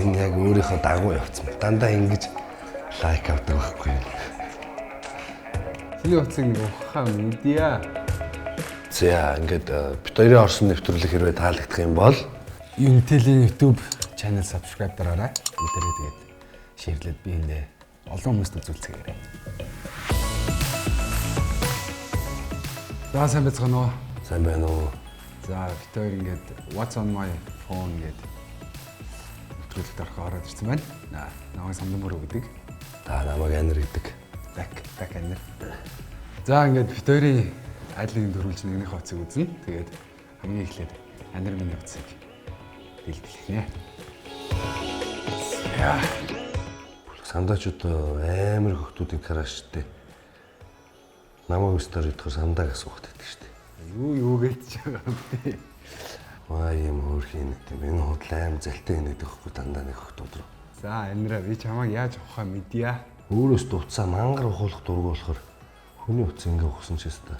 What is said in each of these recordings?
Энэ яг өөрийнхөө дагуу явцсан байна. Дандаа ингэж лайк авдаг байхгүй юу? Чиний утсыг нэг ухаа мэдье. За, ингээд бит хоёрын орсон нэвтрүүлэг хэрвээ таалагдах юм бол Unitel-ийн YouTube channel subscribe дараарай. Бүгдээрээ тэгээд share-лээд би эндээ олон хүмүүст үзүүлцгээгээрэй. За, сайн байцгаана уу? Сайн байна уу? За, бит хоёр ингээд "What's on my phone" гэдэг нэвтрүүлэгт орох ороод ирсэн байна. Намайг Самдан Бүрөө гэдэг. Та намайг Анир гэдэг. Back back Анир. За, ингээд бит хоёрын аль нэг дөрвөлж нэгнийхээ утсыг үзнэ. Тэгээд хамгийн эхлээд Анир миний утсыг дэлбэлэх нэ. За. Сандаачуд амар хөхтүүдийн crush тэй. Намайг story идэхээр сандааг асуух гэдэг шүү дээ. Юу юу гэж байгаа юм бэ? Ваа, юм хөөрхийн нэг тийм энэ худлаа аим залтай инээдэг хөхгүй дандаа нэг хөхтүүд рүү. За, Анира, би чамайг яаж ухаа мэдье. Өөрөөс дутсаа мангар ухуулах дургу болохоор хүний утас ингээ ухсан ч өстой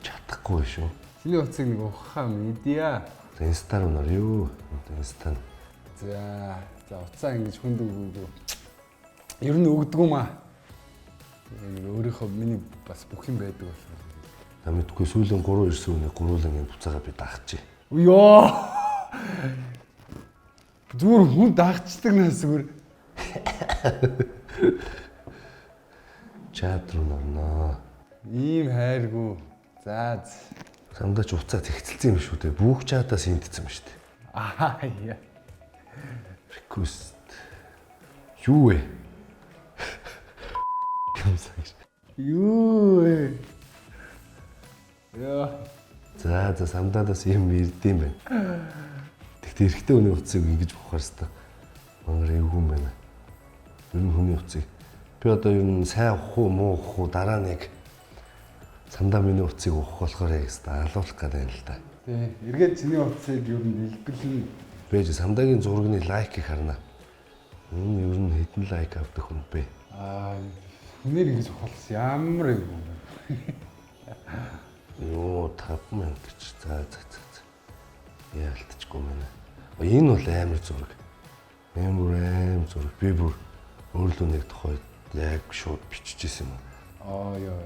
чадахгүй шүү. Чиний утсыг нэг ухаа мэдье. За, инста руу нар юу? Инста. За за, утсаа ингэж хүнд өгөөгүй. Ер нь өгдөггүй маа. Нэг өөрийнхөө миний бас бүх юм байдаг болохоор. За, мэдгүй, сүүлийн 3 ирсэн үнийг гуруулан энэ буцаага би даахчих. Ёо. Зүгээр хүн дагчдаг нас зүгээр. Чат руу норноо. Ийм хайргүй. За. Самдаач уцаа тэгцэлсэн юм шүү дээ. Бүх чатаас энтцсэн юм шүү дээ. Аа яа. Request. Юу вэ? Юмсан гэж. Юу вэ? Яа. За за, самдаадаас юм ирдэм байна. Тэгтээ эрэгтэй хүний утсыг ингэж ухаар хэвээр мангар эвгүй юм байна. Ер нь хүний утсыг би одоо ер нь сайн ухах уу, муу ухах уу, дараа нь яг сандаа миний утсыг ухах болохоор яг хэвээр алуулах гэдэг юм л да. Тий. Эргээд чиний утсыг ер нь илбэлнэ. Бэж самдаагийн зургийн лайкийг харна. Энэ ер нь хэдэн лайк авдаг хүн бэ? Аа, хүнээр ингэж ухуулсан ямар эвгүй юм бэ? Йоо, 5000 гэж. За за за за. Яалтчгүй мэнэ. Энэ бол амар зураг. Амар аим зураг. Би бүр өөрлөө нэг тухайд яг шууд биччихсэн юм. Аа ёо.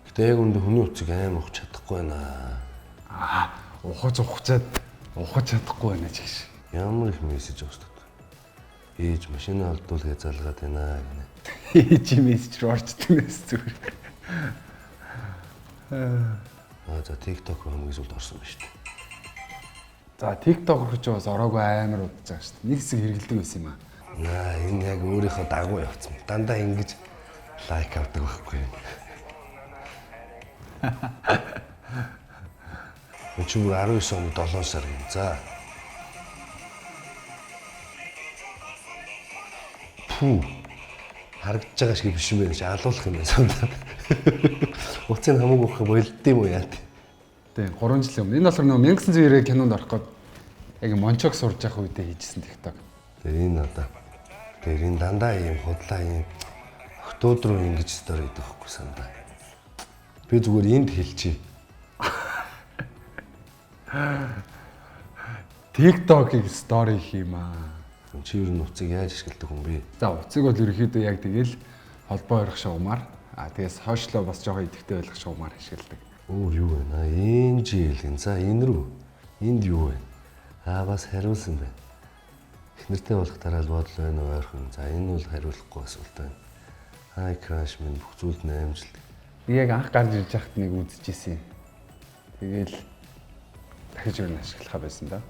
Гэтэ яг үндэ хүний утсыг аим ухаж чадахгүй байна. Аа, ухаж ухчаад ухаж чадахгүй байна ч гэж. Ямар их мессеж авах хэрэгтэй. Ээж машина олдвол гэж залгаад байна гинэ. Ээж мессеж рүү орчдөг нэс зүгээр. Аа за, TikTok руу хамгийн сүүлд орсон ба шүү дээ. За, TikTok руу ч бас ороогүй амар удаж байгаа шүү дээ. Нэг хэсэг хэрэгэлдэг байсан юм аа. Наа, энэ яг өөрийнхөө дагуу явцсан. Дандаа ингэж лайк авдаг байхгүй юу? Энд чи бүр 19 оны 7 сар юм. За. Пүү. Харагдаж байгаа шиг биш юм байна чи, алуулах юм байна сандаа. Утсыг хамаагүй ухах болд юм уу яа тий. Тийм, 3 жилийн өмнө. Энэ болохоор нөгөө 1990 кинонд орох гээд яг Мончог сурж явах үедээ хийжсэн TikTok. Тэр энэ одоо тэр энэ дандаа ийм худлаа ийм охтууд руу ингэж story хийдэг байхгүй сандаа. Би зүгээр энд хэлчихье. TikTok-ыг story хийм аа. Чи ер нь утсыг яаж ашигладаг хүн бэ? За, утсыг бол ерөнхийдөө яг тэгэл холбоо өрөх шугамар. А тэгээс social оо бас жоохон идэвхтэй байх шугамар ашигладаг. Өөр юу вэ? Аа, энэ жил гин. За, энэ рүү. Энд юу вэ? Аа, бас хариулсан байна. Их нэртэй болох дараа л бодол байна уу, ойрхон. За, энэ бол хариулахгүй асуулт байна. Хай crush минь, бүх зүйлд нь амжилт. Би яг анх гарч ирж байхад нэг үзчихсэн. Тэгэл дахиж өөр нь ашиглахаа байсан да.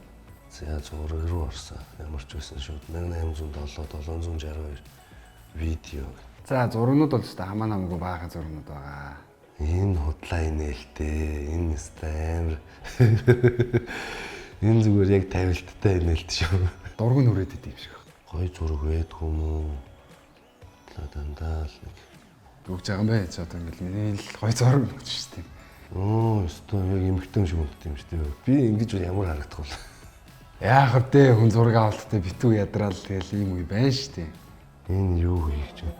За, зураг руу орсон. Ямар ч байсан шууд 1807 762 видео. За, зургнууд бол өстой хамаа намгүй баахан зургнууд байгаа. Энэ худлаа инээлтэй. Энэ өстой амар. Энэ зүгээр яг тавилттай инээлт шүү. Дург нь хүрээд идэв юм шиг. Гой зураг байдгүй юм уу? Худлаа дандаа л нэг. Өгж байгаа юм бэ? Чи одоо ингээл миний л гой зураг өгч шүү дээ. Оо, өстой яг эмэгтэй шиг унтд юм шүү дээ. Би ингэж ямар харагдах вэ? Яах вэ? Хүн зураг авалттай битүү ядраал тэгэл ийм үе байна шүү дээ. Энэ юу хийж вэ?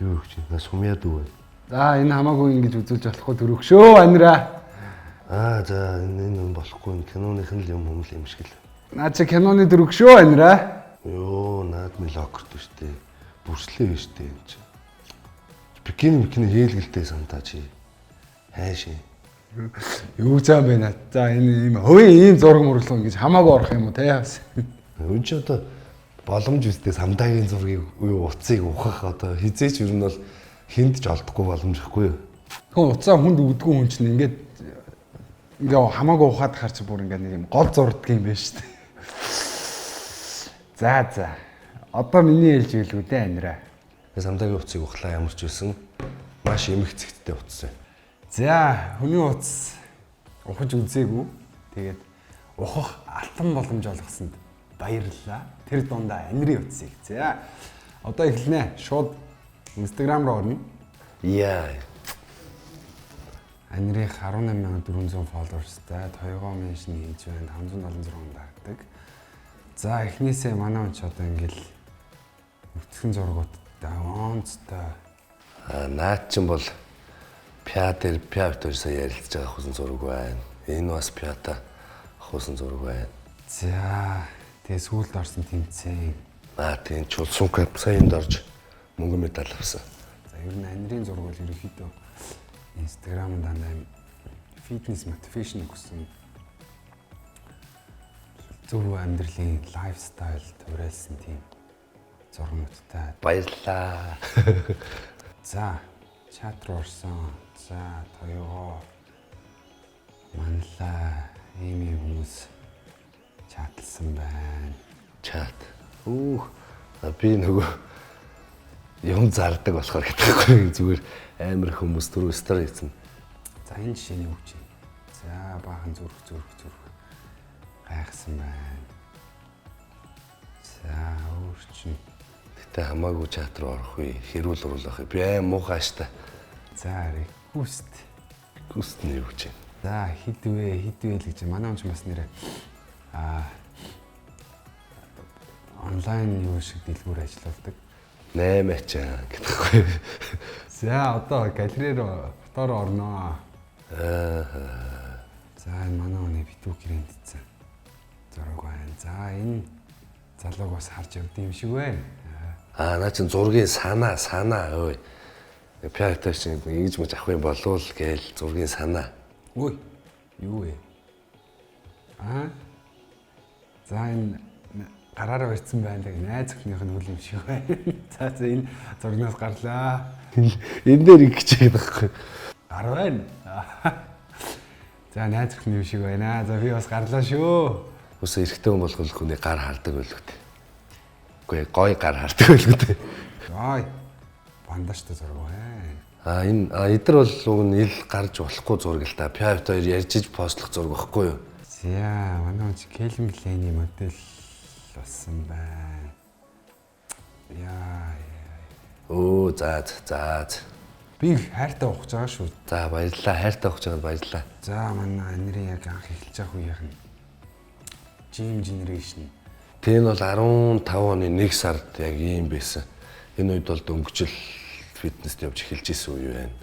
Юу хийж вэ? Сумьяад үү? За, энэ хамаагүй ингэж үзүүлж болохгүй төрөх шүү, Анира. Аа за, энэ юм болохгүй, энэ киноных нь л юм юм л юм шиг л. Наа чи киноны дөрөг шүү, Анира. Локерт биш дээ. Бүрслээ биш дээ энэ чинь. Бикини хийлгэлтэй сандаа чи. Хайш. Юу заа бэ наа. За энэ ийм хувийн ийм зураг мурлаа ингэж хамаагүй орох юм уу те бас. Үн чи одоо боломж үстэй самдаагийн зургийг юу утсыг ухах одоо хизээч ер нь бол хүнд ч олдохгүй боломж ихгүй юу? Тэгвэл утсаа хүнд өгдөггүй хүн чинь ингээд ингээ хамаагүй ухаад харч бүр ингээ нэг юм гол зурдаг юм байна шүү дээ. За за. Одоо миний хэлж байлгүй дээ анираа. Самдаагийн утсыг ухлаа ямар ч байсан маш эмх цэгттэй утас байна. За хүний утас ухаж үзээгүй. Тэгээд ухах алтан боломж олгосонд баярлалаа. Тэр дундаа Анирын утсыг. За одоо эхэлнэ. Шууд Instagram руу орно. Яа. Анирын 18400 followers-тай, тоёгоо mention хийж байна. 576 дагдаг. За эхнээсээ манай хүн ч одоо ингээл нүцгэн зургуудтай, онцтой. А наад чинь бол Пиа дээр Пиа битүүрсээ ярилцж байгаа хүсэн зураг байна. Энэ бас Пиата ахуулсан зураг байна. За тэгээ сүүлд орсон тэмцээн. Аа тийм Чулсунка сая энд орж мөнгө медаль авсан. За ер нь Анирын зураг бол ерөнхийдөө Instagram дандаа юм фитнес мотивашн өгсөн зөв амьдралын лайфстайл туурайлсан тийм зургуудтай. Баярлалаа. За чат руу орсон. За тоёгоо манлаа ийм ийм хүмүүс чатлсан байна. Чат. Үүх би нөгөө юм зардаг болохоор гэдэггүй зүгээр амар хүмүүс түрүү стори хийсэн. За энэ жишээний үг чинь. За баахан зүрх зүрх зүрх гайхсан байна. За өөр чинь. Гэтэ хамаагүй чат руу орох үе хэрүүл оруулах. Би аим муухай штэ. За реквест. Реквест нь юу гэж юм? За хидвэ хидвэ л гэж манай хүн ч бас нэрээ онлайн юу шиг дэлгүүр ажилладаг. 8 ачаа гэдэггүй. За одоо галерей руу фотоор орноо. Аа. За энэ манай хүний битүү гэрэнтсэн зураг байна. За энэ залууг бас харж явд юм шиг байна. Аа наа чин зургийн санаа ой. Пиата чинь ингэж мэж авах юм болов гээл зургийн санаа. Ой. Юу вэ? Аа. За энэ гараараа барьсан байна л найз охиных нь үл юм шиг байна. За за энэ зургнаас гарлаа. Энэ дээр ингэж хийх байхгүй. Гар байна. За найз охин юм шиг байна. За би бас гарлаа шүү. Үсэ эрэгтэй хүн болгол хүний гар хардаг байлгүй дээ. Үгүй гой гар хардаг байлгүй дээ. Ой. Бандажтай зураг байна. А энэ эдгээр бол уг нь ил гарч болохгүй зураг л та. Пиавт хоёр ярьж иж постлох зураг байхгүй юу? За манай хүн чи Calvin Klein-ийн модель болсон байна. Яа. Өө за за. Би хайртай ухаж байгаа шүү. За баярлалаа. Хайртай ухаж байгаад баярлалаа. За манай Анирын яг анх эхэлж байгаа үеийнх нь Gym Generation. Тэ энэ бол 15 оны 1 сард яг ийм байсан. Энэ үед бол дөнгөжл фитнест явж эхэлж исэн үе байна.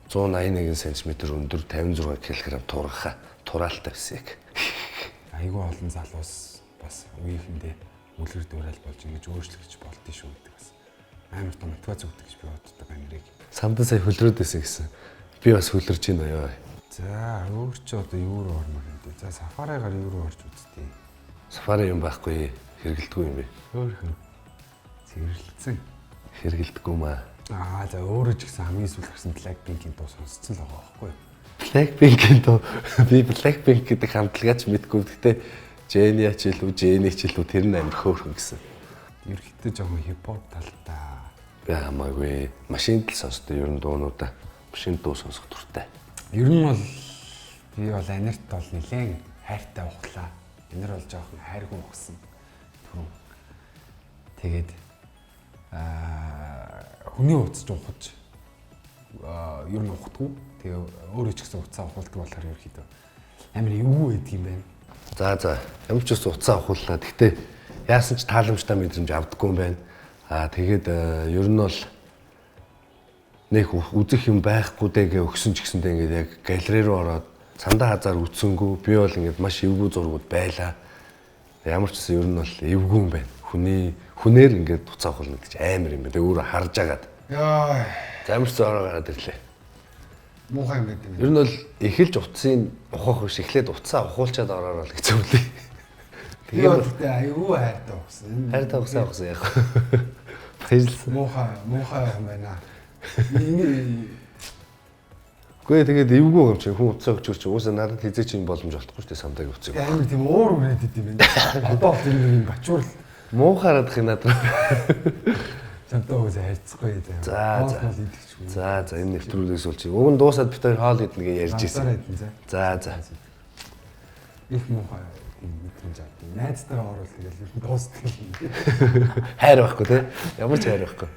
181 см өндөр 56 кг тургахаа тураалтай байсан яг. Айгүй олон залуус бас үеийнхэндээ үлгэр дуурайл болж ингэж өөрчлөгдөж болдсон шүү гэдэг бас амар том мотивац өгдөг гэж би боддог Анирыг. Самдан сая хөлрөөд байсан гэсэн. Би бас хөлөрч байна ёо. За өөр чи одоо юу руу ормоор юм бэ? За сафаригаар юу руу орж үзтий. Сафари юм байхгүй хэрэгэлдэггүй юм бэ? Хөөхөн. Цэвэрлэлцэн. Хэрэгэлдэггүй маа. Аа за өөрөө ч гэсэн хамгийн сүүлд гарсан Blackpink-ийн дуу сонсцсон л байгаа байхгүй юу? Blackpink-ийн дуу би Blackpink гэдэг хамтлагаач мэдгүй. Гэхдээ Jennie ч илүү Jennie ч илүү тэр нь амар хөөрхөн гэсэн. Ерөнхийдөө жоохон хипхоп талтай. Би хамаагүй. Машинд л сонсдог ер нь дуунуудаа. Машинд дуу сонсох дуртай. Ер нь бол би бол Анирт бол нэлээд хайртай ухлаа. Анир бол жоохон хайргүй ухсан. Түрүү. Тэгээд хүний утас ч ухаж ер нь ухдаггүй. Тэгээ өөрөө ч гэсэн утсаа ухуулдаг болохоор ерөнхийдөө амар эвгүй байдаг юм байна. За за. Ямар ч ус утсаа ухууллаа. Гэхдээ яасан ч тааламжтай мэдрэмж авдаггүй юм байна. Аа тэгээд ер нь бол нэг үзэх юм байхгүй дээ гэж өгсөн ч гэсэндээ ингээд яг галерей руу ороод сандаа хазаар үтсэнгүү би бол ингээд маш эвгүй зургууд байлаа. Ямар ч гэсэн ер нь бол эвгүй юм байна. Хүний хүнээр ингээд буцаа ухуулна гэдэг чинь амар юм байна. Тэгээ өөрөө харж агаад. Яа, Замарч зороо гараад ирлээ. Муухай юм байт юм. Ер нь бол эхэлж утсын ухаах биш эхлээд утсаа ухуулчаад ороорой л гэж зөвлөе. Тэгээ Тэгээ бол гэтээ айгүй хайртай ухсан. хайртай ухсаа ухсан яг. Баярлалаа. Муухай, муухай юм байна. Ингээ Үгүй тэгээд эвгүй юм чинь хүн утсаа өгч чи уусаа надад хизээч юм боломж олдохгүй шүү дээ самдаг утсыг. Амар тийм уур үрээд идэм байна. Одоо бол энэ нэг бачуурл Муухай харагдах юм надад. самдаа үгүй харьцахгүй заа. За, за. Хоол идэхчгүй. За за энэ нэвтрүүлгээс бол чи уг нь дуусаад бид хоёр хоол идэнэ гэж ярьж Ганцаараа ирсэн. идэн за. За за. Их муухай тийм мэдрэмж авдаг. Найзтайгаа орвол тэгэл ер нь дуустдаг юм. Хайр байхгүй те. Ямар ч хайр байхгүй.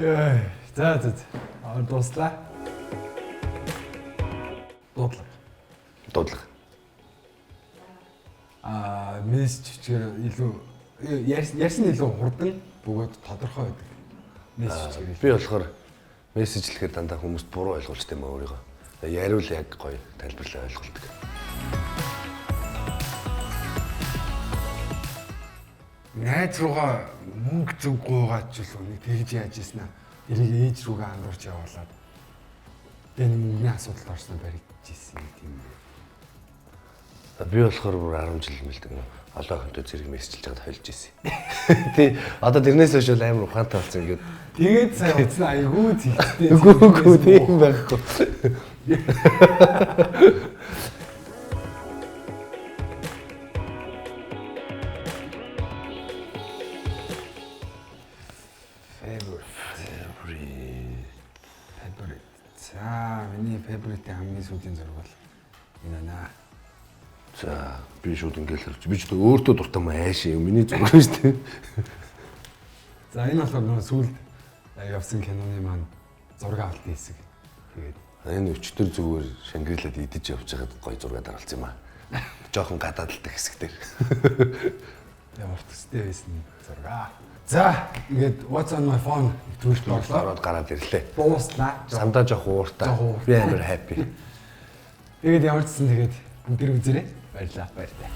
Яа. За за за. Аа дууслаа. Дуудлага. Дуудлага. Аа мессеж бичгээр илүү ярьсан илүү хурдан бөгөөд тодорхой байдаг. Мессеж бичгээр. Би болохоор мессежлэхээр дандаа хүмүүст буруу ойлгуулжтай юм аа өөрийгөө. Яриул яг гоё тайлбарлаа ойлголдог. Найз руугаа мөнгө зүг гуйгаад ч л нэг тэгж яаж ийсэн аа. Тэрийг ээж рүүгээ андуурч явуулаад тэгээ нэг мөнгөний асуудалд орсноо баригдчихсэн нэг тийм. Би болохоор бүр 10 жил мэлдэг нөө олон хүнтэй зэрэг мессежлж байгаад холж ирсэн. Тий одоо тэрнээс хойш бол амар ухаантай болсон ингээд. Тэгээд сая утсан айгүй зэгттэй. Үгүй үгүй тийм байхгүй. Favorite. Favorite. За, миний favorite-ийн хамгийн сүүлийн зураг бол энэ байна. За би шууд ингээл харж би ч өөртөө дуртай юм ааш юм миний зураг шүү дээ. За, энэ болохоор нөгөө сүүлд явсан киноны маань зураг авалтын хэсэг. Тэгээд Энэ өчтөр зүгээр Шангрилад идэж явж байгаад гоё зураг дараалсан юм аа. Жохон гадаадалдаг хэсэг дээр. ямар төстэй байсан зураг. За, ингээд what's on my phone нэвтрүүлэгт орлоо. Ороод гараад ирлээ. Дууслаа. Самдаа жоох ууртай. Жоох ууртай. Би амар happy. Тэгээд ямар ч гэсэн тэгээд бүгд үзээрэй. Баярлалаа. Баярлалаа.